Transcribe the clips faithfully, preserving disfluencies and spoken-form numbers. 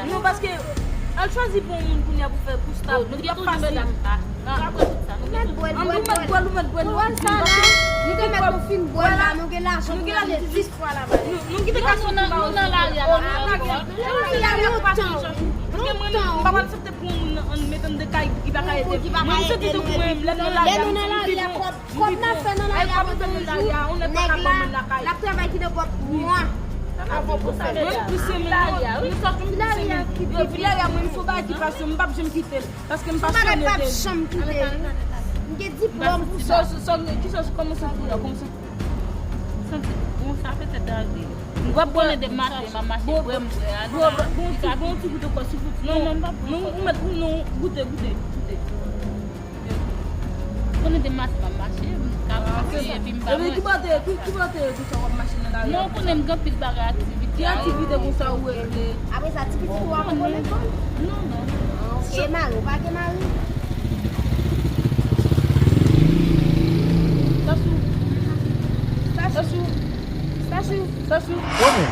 Non, paske al chwazi pou yon moun kounye a pou fè pou stab, li p ap fasil. An nou mèt bwè l, ou mèt bwè l, ou mèt bwè l, nou te mèt nou fin bwè l la, nou gen lajan pou nou ale dis fwa la. Nou kite gason pou nou nan lari a. Nan lari a lontan, lontan. Paske mwen, m pa pral aksepte pou yon moun an met ann de kay ki pa ka ede m. Mwen, m santi tou pou mwen, lè m nan lari a, m santi m pi bon. Kòb n ap fè nan lari a, pandan yon jou, nèg la, l ap travay ki nan pwòp mwa. Mwen, m pouse men, mwen, mwen sòti, m pouse men. Villarreal, mwen, m se yon bagay ki pasyon m, m p ap janm kite l. Paske m pasyone de l. M gen diplòm pou sa. Kisa, kòman w santi w la? Kòman w santi w? Santi bon, sa petèt anvi. M konnen de maten, m ap mache, bwè, m bwè, a, bon, bon, ti, bon, ti goute kò, ti goute. Non, non, m p ap pran kò. Non, ou mèt, ou non, goute, goute, goute. Konnen de maten m ap mache, m ka mache, epi m pa manje. Epi ki bò te, ki, ki bò te ye konsa w ap mache nan lari a konsa? Non, konnen m gen anpil bagay aktivite. Ki aktivite konsa ou regle? Apre sa, ti pitit ou a konn lekòl? Non, non. Ok, mari, ou pa gen mari? Sasou. Sasou. Sasou. Sasou. Yo, men.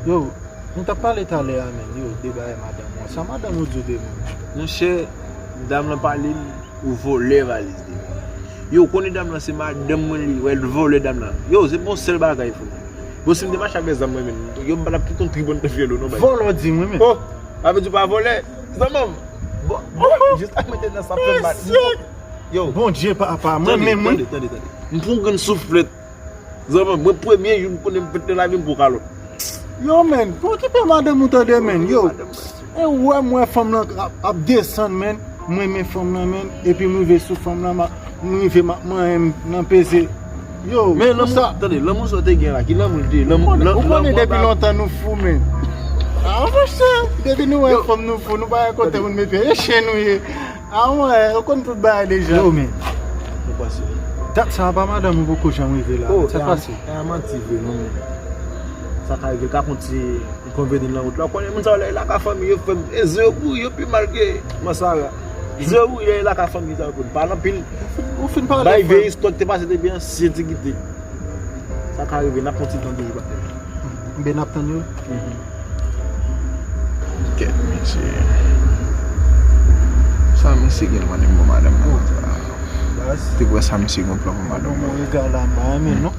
Yo, Nou t ap pale talè a, men, yo, de bagay madanm ou an. Sa madanm ou di w de mwen? Monchè, dam lan pale m, ou vòlè valiz li, men. Yo, ou konnen dam lan se madanm mwen li, wè, l vòlè dam lan. Yo, se pa yon sèl bagay, frè mwen. Bon, si m te mache ak de zam mwen menm, yo, m pa t ap kite yon tribòn te fyèl ou, non, bay. Vòlè w di m, wi, men. Oh, sa vle di w pa vòlè? Zanmi m. Bon, bon, jis ak mete nan sa fè m mal. Yo. Bondye, papa, mwen menm, wi. Tande, tande, tande. M pran yon grenn souflèt. Zanmi m, mwen premye jou m konnen m fèt nan lavi m pou kalòt. Yo, men, pa okipe madanm ou tande, men, yo. E wè m wè fanm lan ap, ap desann, men. M renmen fanm lan, men. Epi m rive sou fanm lan, m ap, m rive m ap manyen m nan peze. Yo, men lanmou, tande, lanmou sa w te gen la, ki lanmou l te ye? Lanmou, ou konnen depi lontan nou fou, men. A, monchè, depi nou wè fanm nou fou, nou pa wè kote moun mete. E chen nou ye. A, mwen, ou konn tout bagay deja. Yo, men. Nou pase. Dat sa a pa madanm ou poko janm rive la. Oh, sa pase. E a manti vre, non, men. Sa ka rive, ka konn ti enkonvenyan nan wout la. Ou konnen moun sa yo lè yo lakay fanmi yo, frè m, e zen yo kouri, yo pi mal ke Mansara. Zen yo kouri lè yo lakay fanmi sa yo konn. Pale anpil. Ou fin pale, frè m. Bay vye istwa ki te pase depi ansyen antikite. Sa ka rive, n ap pran ti tan toujou, patnè. Enben, n ap tann yo. Mhm. Kèt, mesye. Sa mesye gen pou madanm nan konsa? Baz. Te kwè sa mesye gen plan pou madanm nan. Bon, mwen rega la, m pa renmen, non.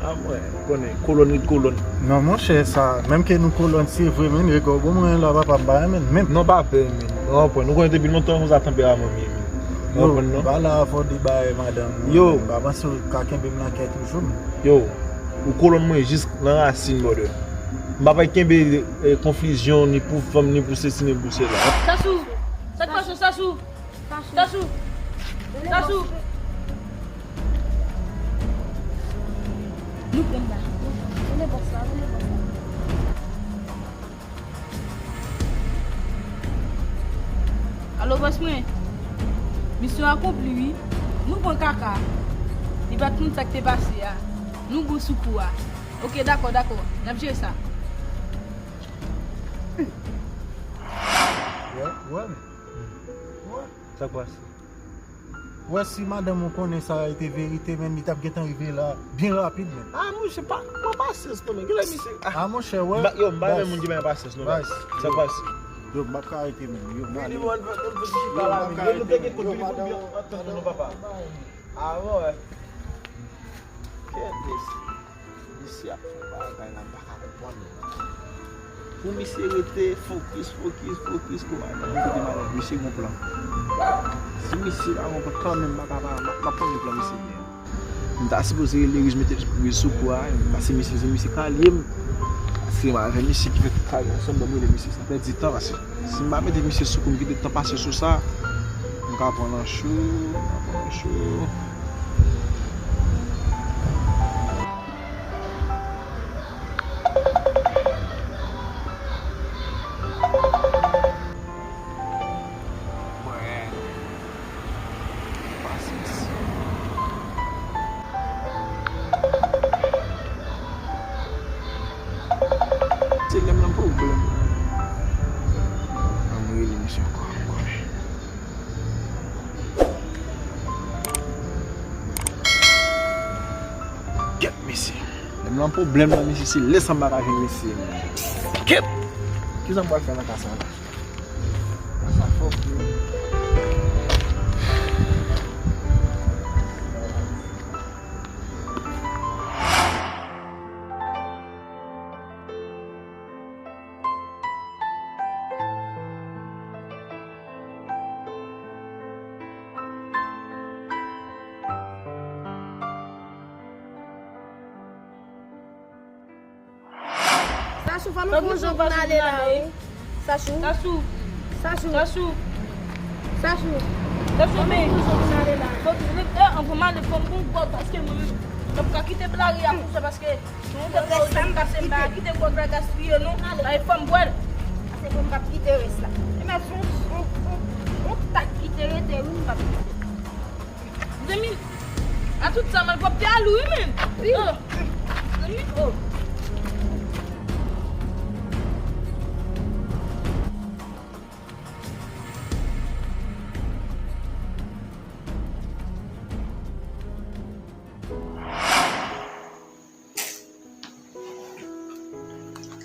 A mwen, konnen, kolòn ret kolòn. Non, monchè, sa, menm ke nou kolòn, se vre, men, rega w bon mwen la, papa, m pa renmen, men. Non, pa pè, men. Ou konprann, ou konnen depi lontan, konsa tanperaman m ye, men. Ou konprann, non? Yo, m pa la avè w de bagay madanm, non. Yo. M pa panse w ka kenbe m nan kè toujou, men. Yo, ou kolòn mwen jis nan rasin, brother. M pa pral kenbe, eh, konfizyon ni pou fanm, ni pou sesi, ni pou sela. Sasou! Sa k pase, Sasou? Sasou! Sasou! Nou pran la. Rele bòs la, rele bòs la. Alo, bòs mwen. Misyon akonpli, wi. Nou pran kaka. Li pa t konn sa k te pase a. Nou bon sou kou a. Oke, dakò, dakò. N ap jere sa. Wè, wè, men. Wè. Sa k pase? Wè, si madanm ou konnen sa a te verite, men, li t ap gentan rive la byen rapid, men. A, monchè, pa, pran pasyans non, men. Kilè misye? A, monchè, wè. Yo, m pa renmen moun ki pa gen pasyans non, baz. Sa k pase? Yo, m p ap ka rete, men. Yo, m ale. Vini, bon, nou fè ti chita la, men. Yo, nou te gen kote, vini pou nou byen antann nou, papa. A, wè. Kèt mesye. Misye ap fè yon bagay la, m pa ka konprann. Pou misye rete fokis, fokis, fokis, kou madanm, kote madanm, misye gon plan. Si misye pa gon plan, kanmenm, m pa ka, m ap, m ap konnen plan misye gen. M ta sipoze rele Riz mete Riz sou kou a, paske misye, se misye k alye m. Se m avè misye ki fè tout travay ansanm, ban m rele misye, sa pèdi tan, paske si m pa mete misye sou kou, m kite tan pase sou sa, m ka pran nan cho, m ka pran nan cho. Pasyans. Se lè m nan pwoblèm. Ann rele misye ankò, ankò. Kèt, mesye. Lè m nan pwoblèm nan, mesye, se lè sa m pa ka jwenn mesye. Kèt! Kisa m pral fè nan ka sa la? Sa fò vre. Sachou, fò nou fè yon jan pou n ale la, wi. Sachou. Sachou. Sachou. Sachou. Sachou, men. Fò nou fè yon jan pou n ale la. Fò nou, eh, anvan m ale, fò m gon gòd, paske mwen menm, m p ka kite lari a konsa, paske yon tèt mwen pase m pa kite gòd la gaspiye, non. Ay, fò m bwè l. Paske mwen m p ap kite rès la. E mèt yon, yon, yon, yon tak kite rete, wi, m p ap kite. Zanmi, a tout sa, malpwòpte a lou, wi, men. Wi. Oh. Zanmi, oh.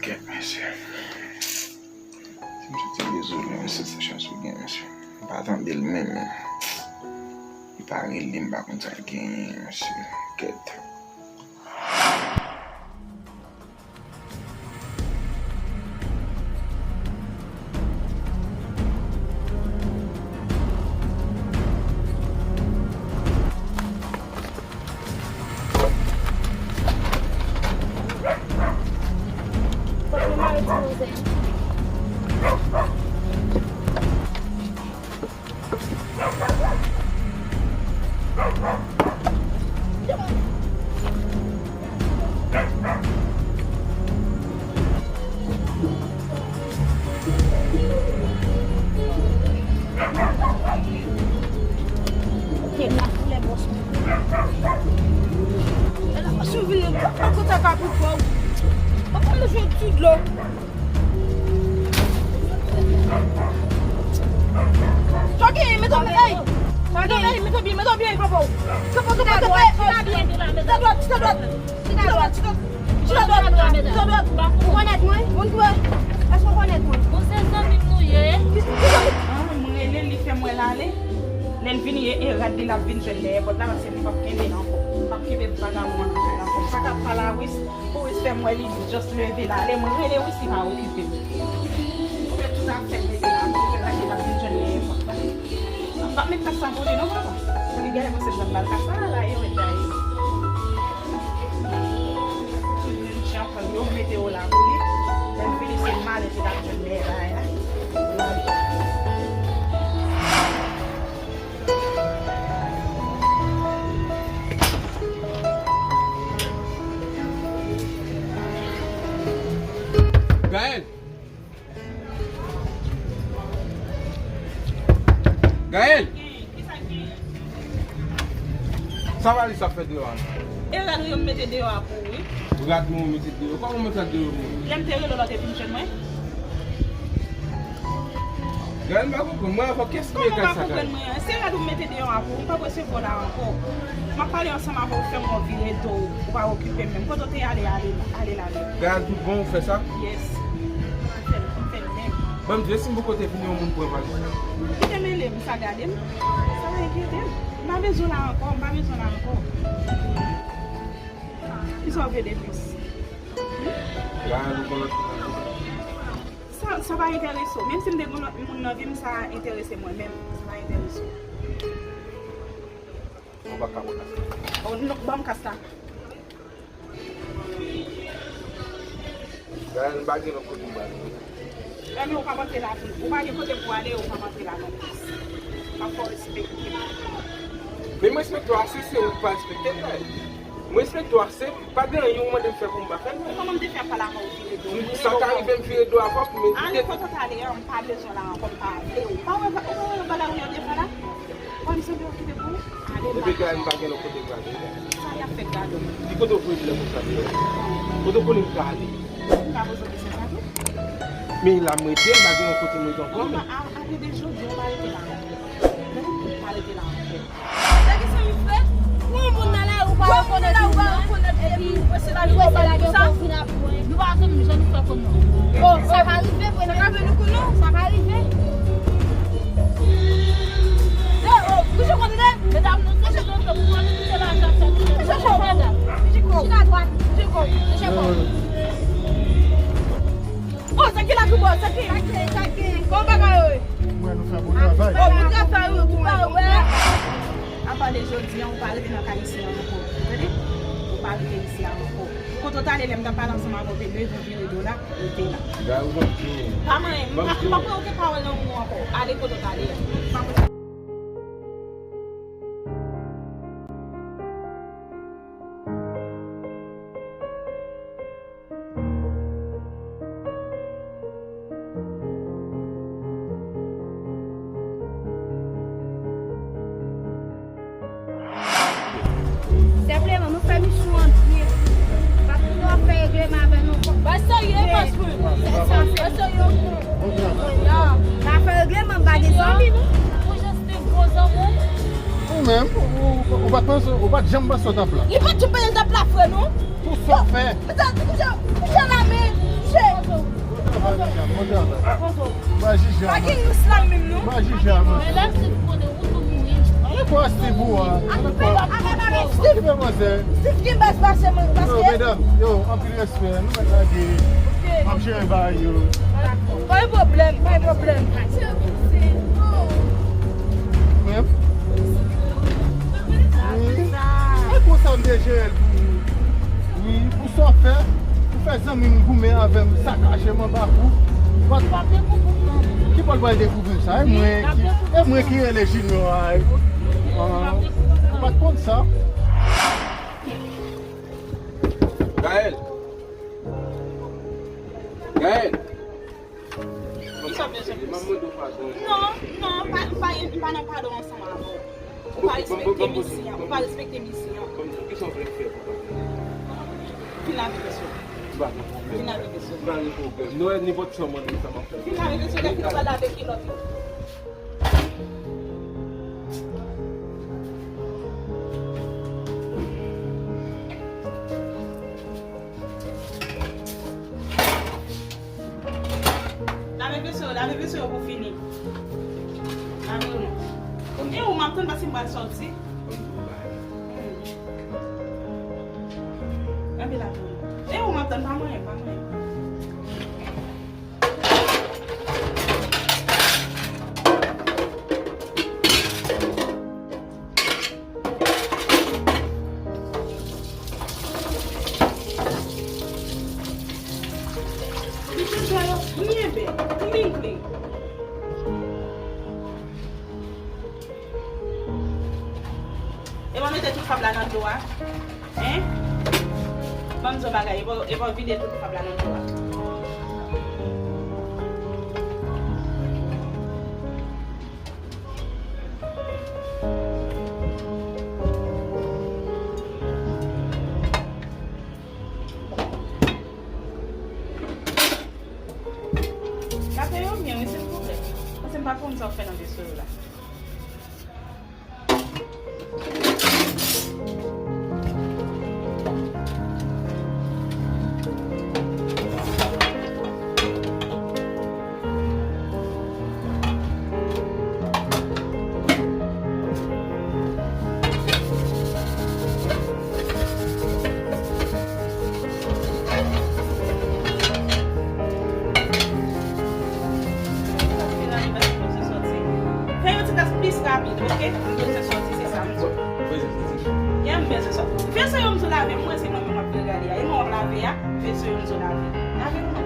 Kèt, mesye. Si m soti dezole, mesye, se chans ou gen, mesye. M pa tande l menm, men. Li pa rele, m pa konn sa l genyen, mesye. Kèt. Fòk nou mare ti manzè. Chogué, mete w byen, ey! Chogué, ey, mete w byen, mete w byen, kanpe w. Kanpe w, kanpe w, kanpe w, ey, chita byen. Chita dwat, chita dwat. Chita dwat, chita dwat, chita dwat. Ou konèt mwen? Moun kwe? Èske w konèt mwen? Bon, se zanmi m nou ye. Ki, ki zanmi? Ah, mwen rele, li fè m wè l ale. Lè l vini, e, e rad li l ap vin jwenn dèyè pòt la, paske m p ap kenbe l ankò. M p ap kenbe vagabon an nan kay la ankò. M pa ka pale a Wis. Pou Wis fè m wè li just leve l ale, mwen rele Wis, li pa okipe m. Mwen tout afè m mete la, mwen rele l ap vin jwenn li nenpòt. M p ap met kasa pou li non, papa. Li genlè panse m pral ba l kasa a la, e wè dayè. Tout moun chan pran yo, mete yo la pou li. Lè l vini, se malèt li t ap jwenn dèyè bagay la. Gaël! Gaël! Sa valis ap fè deyò a? E rad ou yo m mete deyò a pou ou, wi. Rad mwen ou mete deyò? Kòman w mete rad deyò pou mwen? Lè m te rele w la, w te vin jwenn mwen? Gaël, m pa konprann. Mwen avè w, kiyès ki mete kay sa, Gaël? Kòman w pa konprann mwen? Se rad ou m mete deyò a pou ou, m p ap resevwa w la ankò. M ap pale ansanm avè w, fè m wè w vire do w, ou pa okipe m menm. Kote w te ale, ale, ale la menm. Gaël, tout bon, ou fè sa? Yes. M fè l, m fè l menm. Ban m di w, si m poko te vini, yon moun pran valis la. Kite mele m, sa gade m. Sa pa enkyete m. M pa bezwen w la ankò, m pa bezwen w la ankò. Kisa w vle de plis? Gaël, ou konn lòt moun. Sa, sa pa enterese w. Menm si m te gen lòt moun nan vi m, sa enterese mwen menm. Sa pa enterese w. Ou pa ka pran kas la. Oh, non, ban m kas la. Gaël, m pa gen lòt kote m prale. Ebyen, ou p ap antre la tou. Ou pa gen kote pou ale, ou p ap antre la non plis. M ap fè w respekte m. Men m respekte w ase, se ou k pa respekte m, Gaël. Mwen respekte w ase, pa gen anyen ou mande m fè pou m pa fè l, non. Kòman m te fè ap pale avè w vire do? Sa ka rive m vire do avè w pou m evite. Ale kote w t ale a, m pa bezwen w la ankò, m pa vle w. Pa wè, ou pa wè bagay ou yo te fè la? Ou pa m sanble okipe pou ou? Ale, m pa bezwen w. Epi Gaël, m pa gen lòt kote m prale. Sa y ap fè gade w? Ki kote w voye m lè konsa deyò? Kote w konnen m prale? Ou ka poze w kesyon sa tou? Men la m rete, m pa gen yon kote m rete ankò, men. Apre de jodi, ou pa rete la ankò. Non, ou pa rete la ankò. Sa ki sa m fè? Pou yon moun nan lari, Ou pa rekonèt nou non. Epi, ou prese lage kò pa nou sa. Nou pa konn jan nou fè konn non. Oh, sa ka rive, sa ka rive nou konn non. Sa ka rive. Yo, oh, kouche kò nou de. Medam, nou se nou pou nou kite lajan sa. Kouche kò. Kouche kò. Kouche kò. Kouche kò. Oh, sa ki la tou bò, sa ki. Sa ki, sa ki. Bon bagay, wi. Mwen, nou fè bon travay. Oh, bon travay, wi, wi. Apa de jodi a, ou pa rete nan kay isi a ankò. Tande? Ou pa rete isi a ankò. Kote w t ale lè m t ap pale ansanm avè w, te leve w vire do la, ou te la. Gay, ou banm di w. Pa manyen, m pa, m pa pran okenn pawòl nan men w ankò. Ale kote w t ale a. Pa pran Senpleman, nou fè misyon an byen. Pa pou nou ap fè regleman avè nou. Ba serye, paske. Ba serye. Ya. N a fè regleman, pa gen zanmi, non? Ou jis te gwo zanmi. Ou menm, ou, ou, ou pa t panse, ou pa t janm panse w t ap la. Li pa t janm panse l t ap la, frè, non. Pou sa w fè. Mezanmi, kouche, kouche la, men, kouche. Bon travay, medam, bon travay. Bon travay. Pa jije a, pa gen yon slam menm, non. Pa jije a, non. Men lè Steve konnen ou tou mouri. Ale kwa Steve ou a. Ale kwa. Steve gen manzè. Steve gen baz pase mwen, paske. Yo, medam, yo, anpil respè. Nou mèt lage. M ap jere bagay yo. Pa gen pwoblèm, pa gen pwoblèm. Menm. Wi. E konsa m te jere l pou ou. Wi, pou sa w fè, ou fè zanmi m goumen avè m, sakaje m anba kou. Ou pa t, ki bò l pral dekouvri m sa? E mwen ki, e mwen ki rele Junior a. Ou pa t konn sa? Gaël! Gaël! Kisa w bezwen plis? Non, non, pa, pa, pa nan padon ansanm avè w. Ou pa respekte misye a, ou pa respekte misye a. Vin avèk mesye. Vin avèk mesye. Nou wè nenpòt sa w mande sa m ap fè. Vin avèk mesye, lè fini w pral lave kilòt ou. Lave veso yo, lave veso yo pou fini. Lave yo non. E ou m ap tann paske m pral sòti. Hmm. Lave, lave yo. E ou m ap tann, pa manyen, pa manyen. Li chanje yo byen bèl, clean, clean. E pa mete tout fab la nan dlo a. Hein? Ban m di w bagay, e pa, e pa vide tout fab la nan dlo a. Lave yo byen, wi, silvouplè. Paske m pa konn sa w fè nan veso yo la. Fè yon ti tas plis rapid, oke? M bezwen sòti, se sa m di. Gen m bezwen sòti. Veso yo m di w lave, m wè se mwen menm w ap regade a. E mwen w ap lave a, veso yo m di w lave. Lave yo non.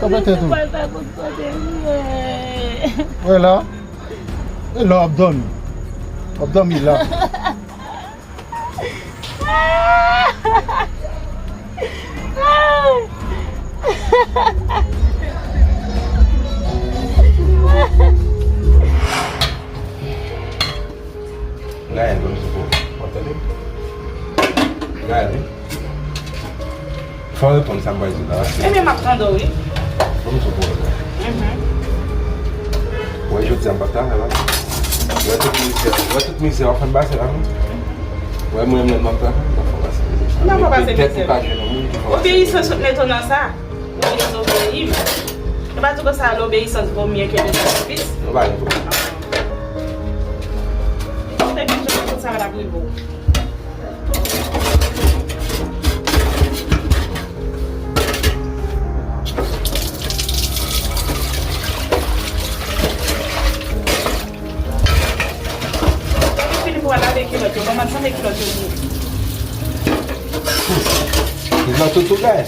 Sa fè tèt ou? Wè la. E la w ap dòmi. W ap dòmi la. Gaël, ban m sipò. W ap tande? Gaël, wi. Fò w reponn sa m pral di w la, paske. Ebyen, m ap tande w, wi. Ban m sipò, wi. Mhm. Wè, Jodi a m p ap travay la. Wè tout mizè, wè tout mizè w ap fè m pase la menm. Wè mwen menm m ap travay, m ap fè w pase mizè sa. Ou pa fè pase mizè. Petèt ou ka jwenn yon moun ki fè w pase mizè. Obeyisans sot mete w nan sa. Obeyisans obeyi m. Yo pa di konsa lobeyisans vo mye ke le sakrifis. Nou pa gen pwoblèm. Ou te gen jan konsa w t ap rive w. Fini pou al lave kilòt yo, kòman sanble kilòt yo gwo. Kilòt tout ou gen.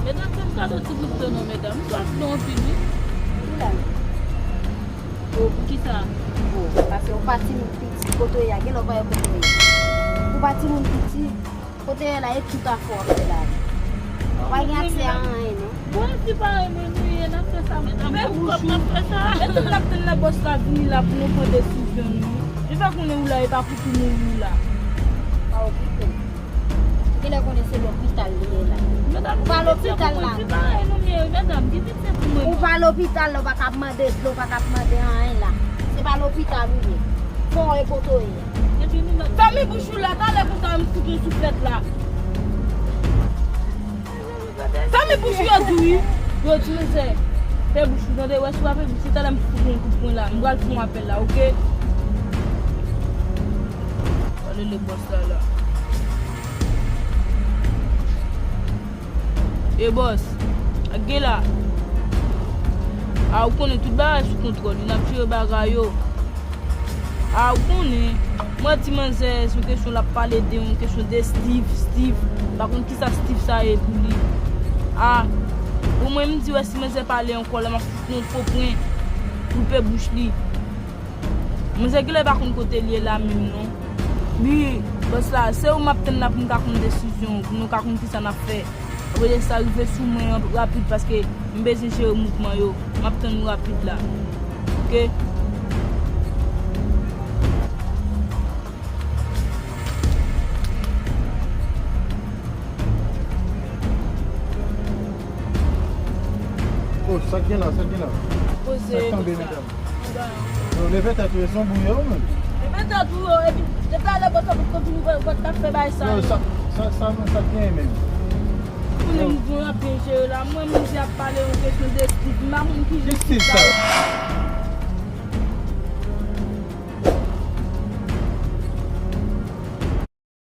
Medam, fè m kado ti goute dlo non, medam. M swaf dlo anpil, wi. Ou la? O, poukisa? O, paske ou pa timoun piti, kote w ye a, gen lè w pa wè kote w ye. Ou pa timoun piti, kote w ye la, e tout afè w ap fè la. Ou pa gen aksè a anyen, non. Bon, si parèy mwen nou ye, n ap fè sa, medam. Men bouch ou. N ap fè sa. E tout n ap tann lè bòs la vini la pou nou pran desizyon nou. Li fè konnen ou la, e pa pou tounen ou la. Pa okipe l. Genlè konnen se lopital li ye la. Ou pa lopital la. Medam, ki pitié pou mwen, medam, ki pitié pou mwen. Ou pa lopital la, ou pa ka ap mande dlo, ou pa ka ap mande anyen la. Se pa lopital ou ye. Fò w e kote w ye. Epi nou menm. Fèmen bouch ou la, talè konsa m fout yon souflèt la. Fèmen bouch ou, yo di wi. Yo di manzè. Fè bouch ou, tande, wè si w pa fè bouch ou, talè m fout yon kout pwen la. M pral fè yon apèl la, oke? Pale le bòs la la. E bòs, ak gen la. A, ou konnen tout bagay sou kontwòl, n ap jere bagay yo. A, ou konnen, mwen di manzè, se yon kesyon l ap pale de yon kesyon de Steve, Steve. M pa konn kisa Steve sa ye pou li. A, pou mwen, m di wè si manzè pale ankò la, m ap fout yon fo pwen pou l pe bouch li. Manzè genlè pa konn kote l ye la menm non. Wi, bòs la, se ou m ap tann la pou m ka konn desizyon, pou nou ka konn kisa n ap fè. Apre de sa, rive sou mwen rapid paske m bezwen jere mouvman yo. M ap tann ou rapid la. Oke? Oh, sa k gen la, sa k gen la? Poze. Sa k tonbe, medam? Yo, leve tèt ou, e se yon bouyè ou menm? Leve tèt ou, yo, epi, depi talè, bòs la, pou kontinye, wè, wè, t ap fè bagay sa, yo, sa, sa, sa, sa k gen menm? Konnen m gon ap byen jere la. Mwen, moun di ap pale yon kesyon de Steve. M pa konn ki jan Steve sa ye.